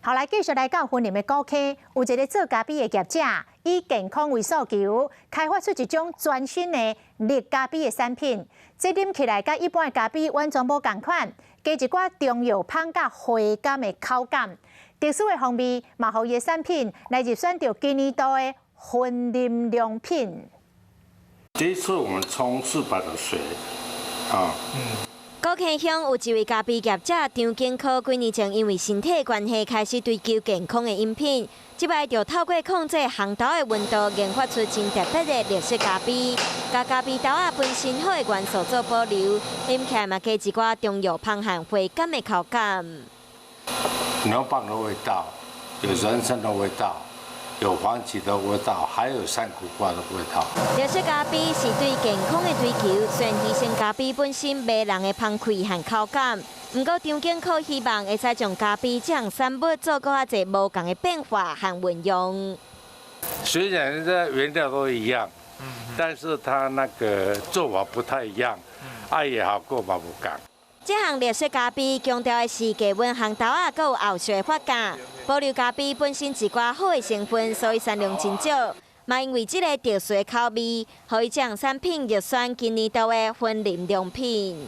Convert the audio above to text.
好，來繼續來到雲林的古坑，有一个做咖啡的業者，以健康為訴求，開發出一種全新的綠咖啡的產品。這啉起來佮一般的咖啡完全無仝款，加一寡中藥芳佮回甘的口感。特殊的風味，嘛予伊的產品來入選著今年度的雲林良品。這一次我們沖400的水，啊。古坑鄉有一位咖啡業者張景科，幾年前因為身體關係開始追求健康的飲品，這擺就透過控制烘豆的溫度，研發出真特別的綠色咖啡，共咖啡豆仔本身好的元素做保留，飲起來嘛加一寡中藥芳和回甘的口感。牛蒡的味道，有人參的味道。有黃芪的味道，還有山苦瓜的味道。綠色咖啡是對健康的追求，雖然犧牲咖啡本身迷人的芳氣和口感，毋過張景科希望會使將咖啡這項產物做閣較濟無仝的變化和運用。雖然這原料都一樣，但是它那個做法不太一樣，啊也好過嘛無仝。這項綠色咖啡強調的是低溫烘豆仔，閣有後續的發酵，保留咖啡本身一寡好的成分，所以產量真少。嘛因為這个特殊的口味，予伊這項產品入選今年度的雲林良品。